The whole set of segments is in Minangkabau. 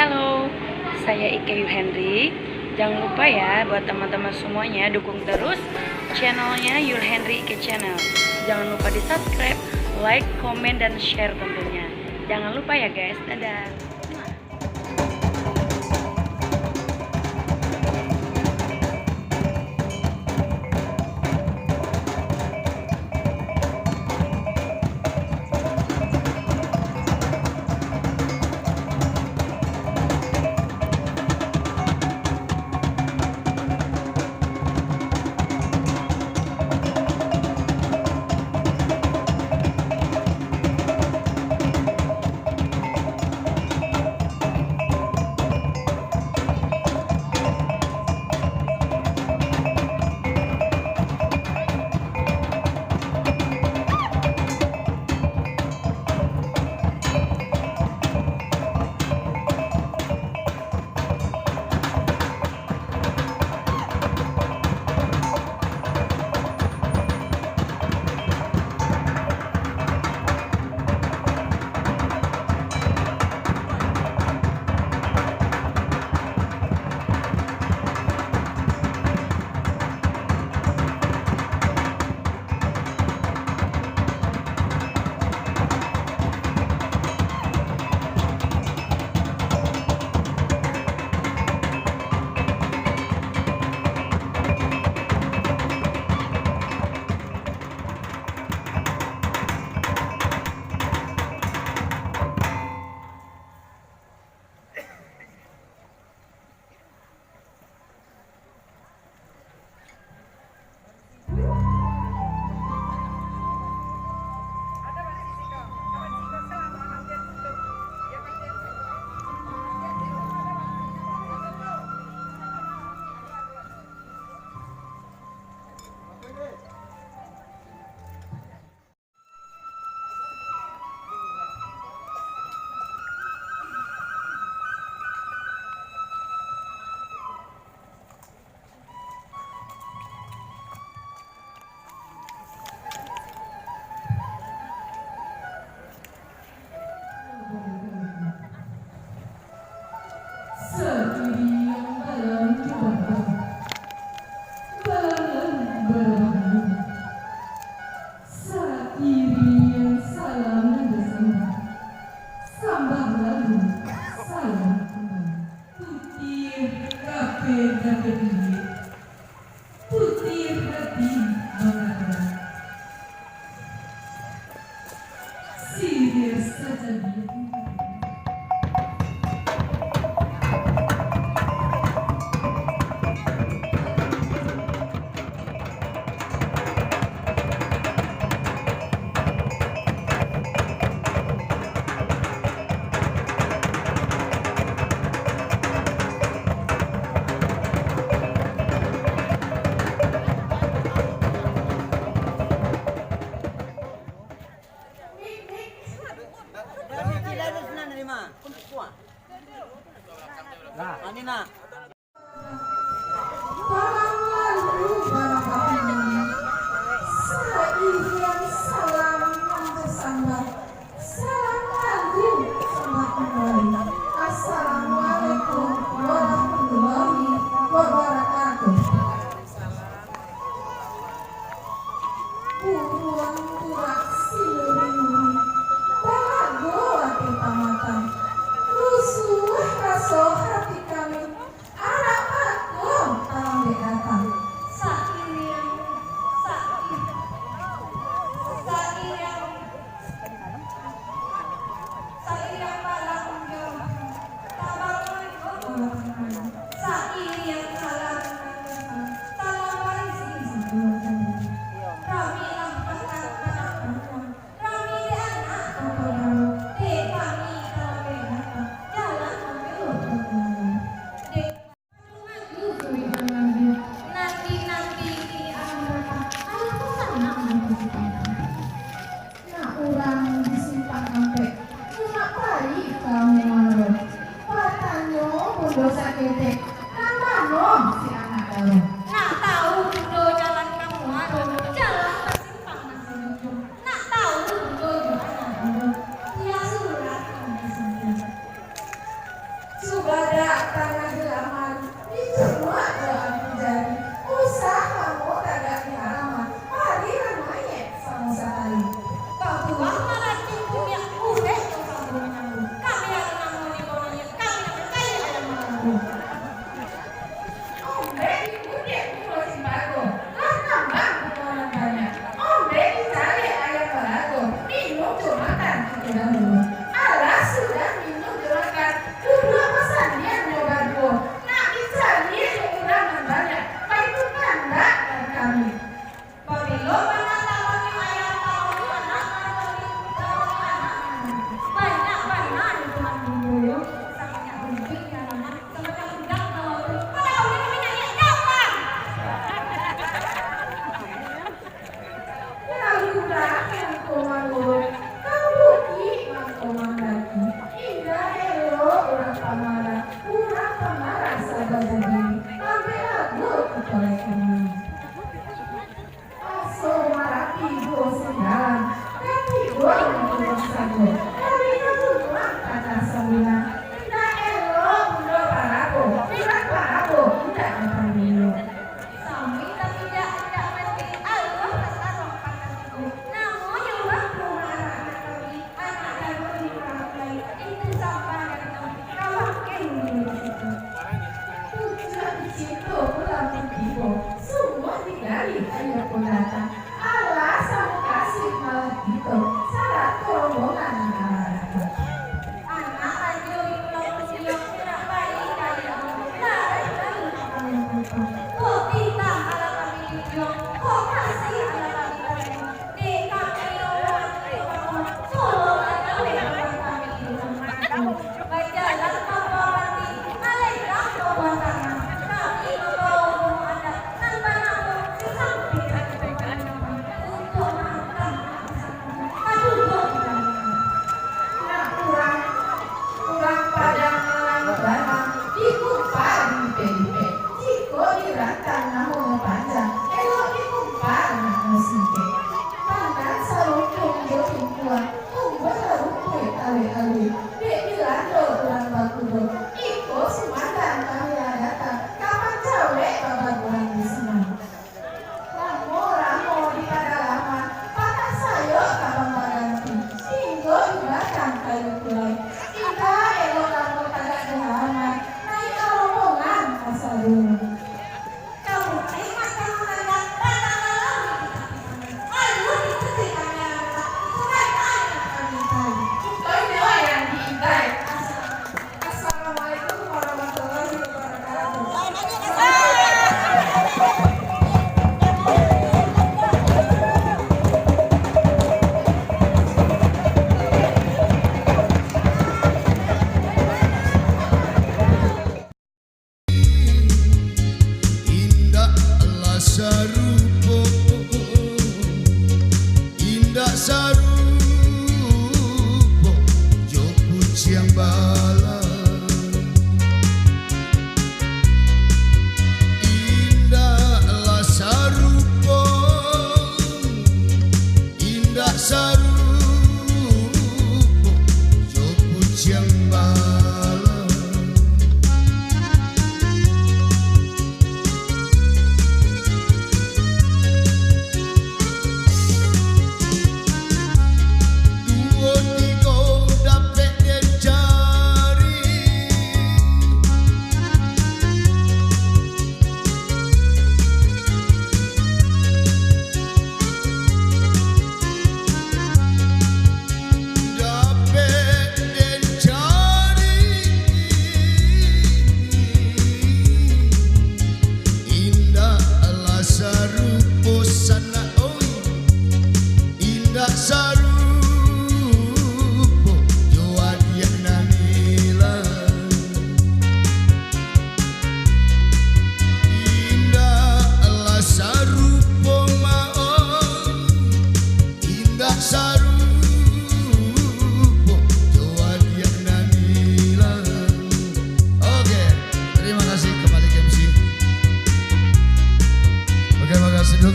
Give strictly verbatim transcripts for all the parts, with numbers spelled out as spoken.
Halo, saya Ike Yul Henry. Jangan lupa ya, buat teman-teman semuanya, dukung terus channelnya Yul Henry Ike Channel. Jangan lupa di subscribe, like, komen, dan share tentunya. Jangan lupa ya guys, dadah. Sakirimian salam di bawah, salam di bawah. Sakirimian salam nan basambah, sambah lalu salam kambali. Putiah kapeh dapek duit, putiah hati bakato. Siriah sajo di Nah, ini nak. Salam lalu barabakti. Salam irian salam nan basambah. Salam lalu sambah kambali. Assalamualaikum warahmatullahi wabarakatuh. Buruang turak siluri-luri, balago ateh pamatang, rusuah raso hati kami, arak bako talambek datang. Sairiang, sair-, sairiang, sairiang balang jo, tabangun jo, sairiang salam, salam barisi sabuah jari. Rami lah pakan parak panjang, rami dek anak bapabaru, dek kami talambek datang, jalan mambelok bakalalo. Dek Nak urang di Simpang Ampek, nak pai ka Muaro. Batanyo Bundo saketek, nan mano si anak daro? Nak tau Bundo jalan ka Muaro, jalan ka Simpang Nasi Ujung. Nak tau Bundo jo anak daro, tiok surat nan disimpan. Su-,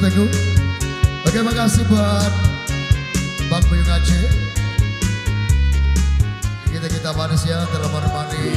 Oke, makasih buat Bang Buyung Aceh. Kita-kita manusia telah menemani